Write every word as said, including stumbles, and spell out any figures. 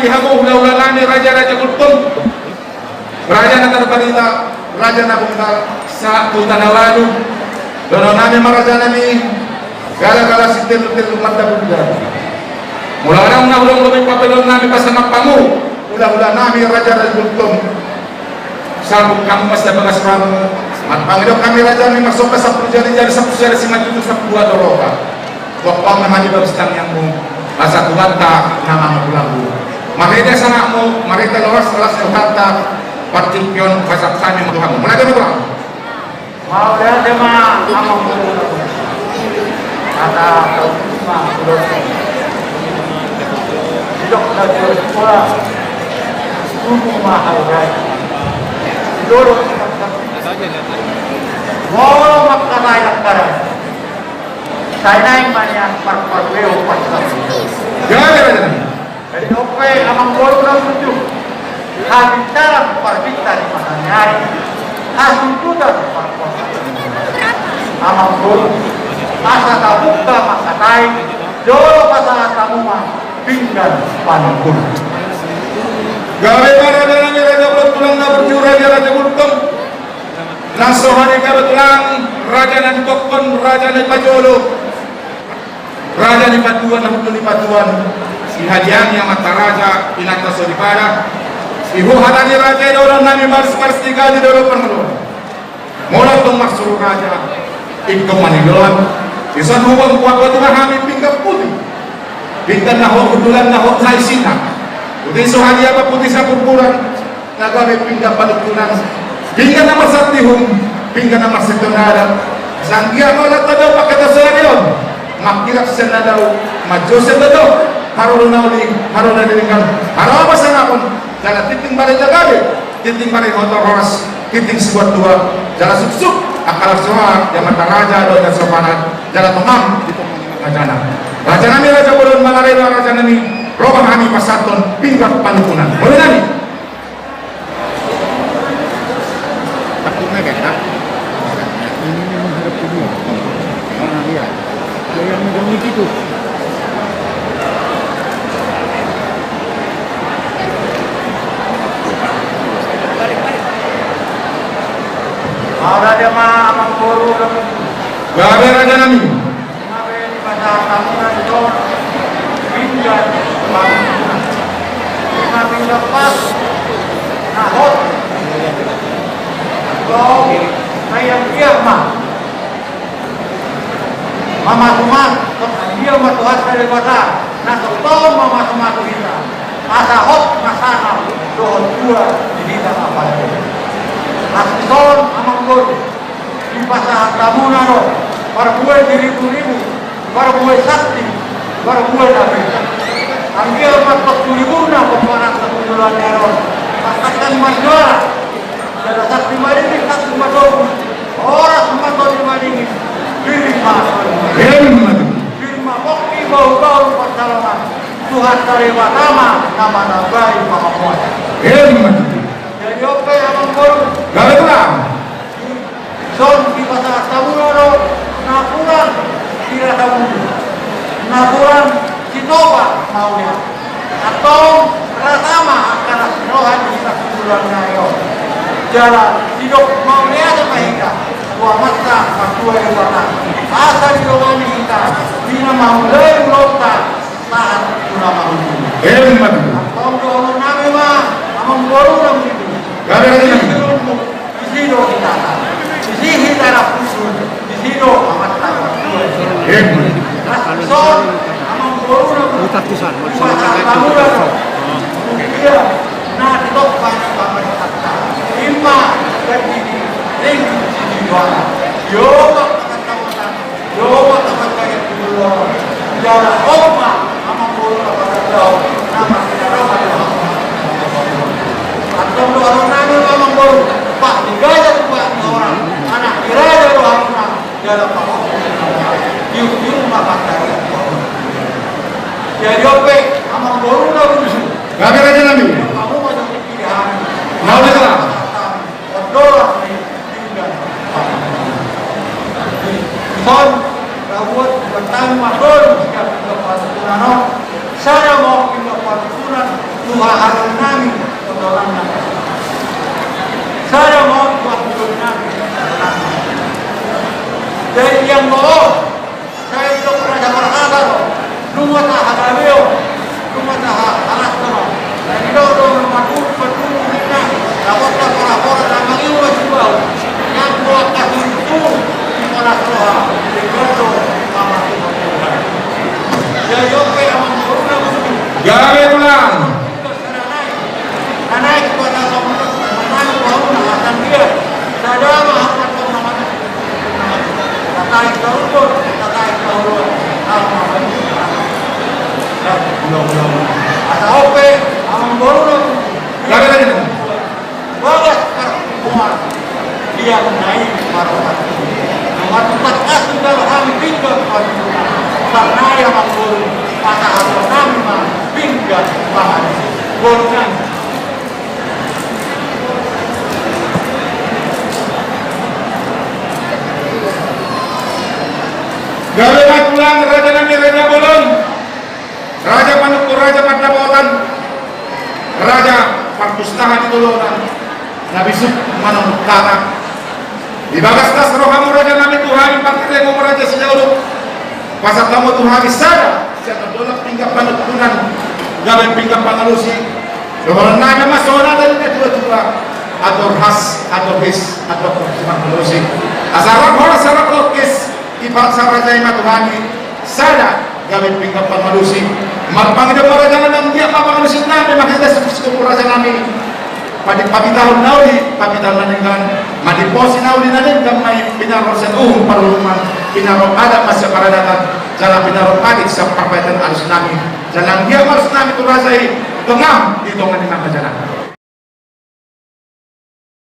Hamu hulahula nami, raja-raja Gultom, raja na tarbarita, raja na bungkal, sahat tu tano ualu. Dohonon nami ma raja nami, gala-gala sitellutellun mandapot da. Molo adong na hudok dope papedohon nami pasangap hamu hulahula nami, raja-raja Gultom, sambut hamu ma sian bagas rohamu. Mangido hami raja nami, marsomba sampulu jari, jari sampulu sada, simanjujung sampulu dua do roha. Boan ma hami bagas tangiangmu, asa Tuhanta na mangapulangmu. Marhite sangapmu, marhite las ni rohanta, partingkian pasahat hami ma tu hamu. Mauliate ma tu hamu. Mauliate ma amang. Kata kau ma ulos. Didok na jolo sikola, tubu ma hau dai. Didok molo mangkatai angkaran, sai naeng ma nian parparbue. Gabe raja nami. Jadi dope amang boru na burju, habintaran parbintar ni mataniari, hasundutan parparbue. Amang boru, asa tabuka mangkatai, jolo pasahat hamu ma pinggan panungkunan. Gabe ma raja nami, raja boru tulang na burju, raja-raja Gultom. Na so hali gabe tulang, raja na ditokkon, raja na dipajolo, raja ni patua, na hundul ni patua. Sihadiangi amanta raja, inanta soripada. Ihu hata ni raja i dohonon nami, marsmarstigadi dolo parngoluan. Molo tong marsuru raja, ingkon maniloan. Dison huboan, huboan ma hami pinggan puti. Pinggan na hot hundulan, na hot haisina. Puti so hadian ma, puti sapurpuran. Na gabe pinggan panungkunan, pinggan na marsanti uhum, pinggan na marsanti adat. Sai anggiat ma holan tadao pangkataion on, mangkilap sian na dao, manjou sian na dao, haroro na uli, haroro na denggan, haroro pasangapon, jala tintin barita gabe, tintin barita horas, tintin sibuat tua, jala suksuk angka las ni roha di amanta raja dohot na sopanan, jala tongon di tonga ni rajana. Raja nami, raja bolon, mangarela raja nami, ro ma hami pasahathon pinggan panungkunan. Bolon nami. Takutnya kayak, ah, ini menghadap ke dia. Nah, iya. Dia yang megang itu tuh. Ada dia mah, Amang Boru. Gabe raja nami. Ima be dipasahat hamu na dison pinggan panungkunan. Ima pinggan pas na hot. Tong, sai anggiat ma mamasumasu, sai anggiat ma Tuhanta Debata na tongtong mamasumasu hita, asa hot ma sangap dohot tua di hita na padan. Las dison, Amang Boru, dipasahat hamuna do parbue siribu-ribu, parbue santi, parbue na bere. Anggiat ma tong tu ribuna pomparan tu bulan ni ari on, mangkataion marjuara. Jala santi madingin, santi matogu, horas ma tondimandingin, pir ma. Pir ma pongki, bahul-bahul pansalongan, Tuhanta Debata ma na manambai pangamuan. Jadi on pe, Amang Boru. Gabe tulang. Dison dipasahat hamuna do napuran sirata bulu, napuran sitopa mauliate. Antong rasa ma angka las ni roha di hita tu bulan ni ari on. Jala didok mauliate ma hita tu Amanta Martua Debata, asa didongani hita di na mangulahon ulaonta sahat tu na marujung. Emma tutu. Antong dohonon nami ma, Amang Boru na burju. Gabe raja nami. Disi do hita, disi hita na burju, disi do Amanta Martua. Emma. Las dison, Amang Boru na burju. Utak tusan, mau dipasahat hamu do. Ia na ditompa ni pamarentanta. Ima jadi ring sini doang. Yo, Pak, kata-kata. Jolo ma tapatai tu jolo. Jala on ma, Amang Boru, na pasahat hamu, na marsidaroma do hamu. Antong dohonon nami, Amang Boru, pat ni gaja tu pat ni hora, anak ni raja do hamuna. Jala pahompu ni raja, tiur-tiur ma pantari. Jadi on pe, Amang Boru na burju. Gabe raja nami. Hamu ma jadi pilihan. Mau dengar. Ondolan ni pinggan panungkunan. Dison, rabuat, bertanggung jawab, siap pinggan panungkunan on. Sada ma pinggan panungkunan, tu Haharon nami, otolan nami. Sada ma on tu haharon nami. Jadi yang mau sai didok raja marhata do, nunga tahagabeon, nunga tahalaston. Jadi didok do, nunga tutu, tutu ninna, dapotta pora-pora na mangiu ma sibahu. Yang buat kasih itu, di pora soha, di gado, sama Tuhan. Jadi oke, amang guru, amang guru. Gabe tulang. Gabe ma tulang, raja nami, raja bolon, raja panungkun, raja pandapotan, raja parpustahan di dolonan, na bisuk manungkun hata. Di bagas las rohamu raja nami tu hami, partirengmu raja Sijauluk, pasahat hamu tu hami sada sian dolok pinggan panungkunan, gabe pinggan pangalusi. Dohonon nami ma songon hata ni natua-tua: atur has, atur his, atur simangalusi. Asa rap horas, asa rap longkis, diparsahat raja i ma tu hami sada gabe pinggan pangalusi. Marpangido ma raja nami, anggiat ma pangalusi nami marhite sungkun-sungkunmu raja nami, padi-, papitahon na uli, papitahon na denggan, mandiposi na uli na denggan ma i, pinarro sian uhum parhuhuman, pinarro adat ma sian paradatan, jala pinarro patik sian parpaitan alus nami. Jala anggiat ma alus nami tu raja i, tongam di tonga ni mata jana.